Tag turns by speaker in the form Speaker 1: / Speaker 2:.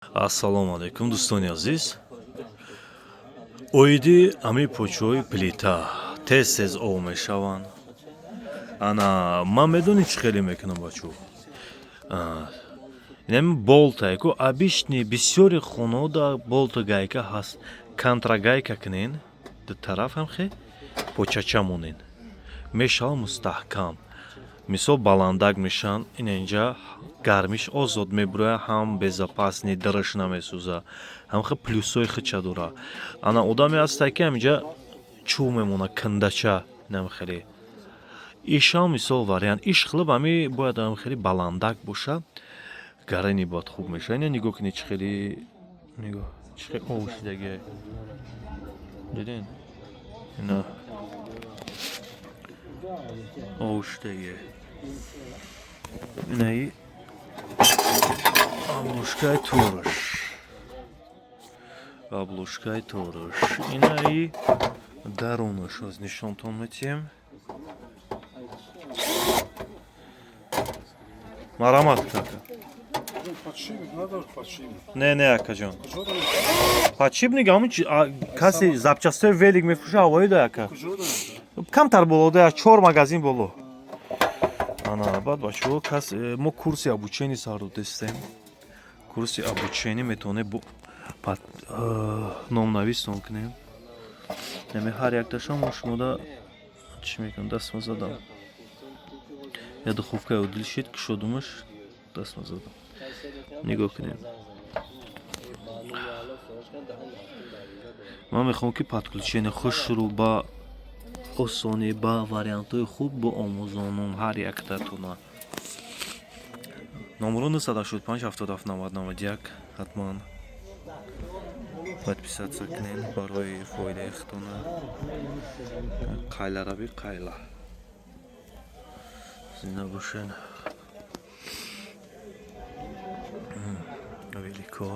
Speaker 1: Ассалому алайкум, дӯстони азиз. Оиди ҳамин почаҳои плита тез тез ов мешаванд. Ана ман медонӣ, чӣ хеле мекунам, бачаҳо? Инами болтае ку, обычный, бисёри хонаода болту гайка ҳаст. Контрагайка кунен, ду тараф ҳам хе почача монен, мешава мустаҳкам. Мисол, баландак мешаванд, ина инҷа гармиш озод мебурояд, ҳам безопасный, дараш намесӯза, ҳам хе плюсҳои хича дора. Ана одаме ҳастае, ки ҳаминҷа чӯб мемона, кандача, инам хеле ишам, мисол, вариант иш хеле ҳами бояд ҳам хеле баландак боша, гарани бояд хуб мешава. Ина нигоҳ кунед, чӣ хеле, нигоҳ, чӣ хеле ов шидагиа, диден? Ина ов шидагиа. Инаи обложкаи тораш, обложкаи тораш, инаи дарунаш аз нишонтон метиҳем. Марҳамат, кака. Не, не, акаҷон, подшипник ҳамун касе запчастои велик мефурӯша, ҳавои да, ака, камтар боло да, чор магазин боло. Ана баъд, бачаҳо, кас мо курси обучение сар додестем. Курси обучение метавонед номнавистон кунем. Яъне ҳар якташа мо шумода чӣ мекунем? Дастма задам, я духовкаи одил шид, кушодумаш, дастма задам. Нигоҳ кунем, ман мехоҳам, ки подключение хушрӯ, ба осонӣ, ба вариантҳои хуб бо омӯзонон ҳар яктатона. Номеро 985 77 90 91. Ҳатман подписаться кунед барои фоидаи худтона. Қайларави қайла, зинда бошед. Велико.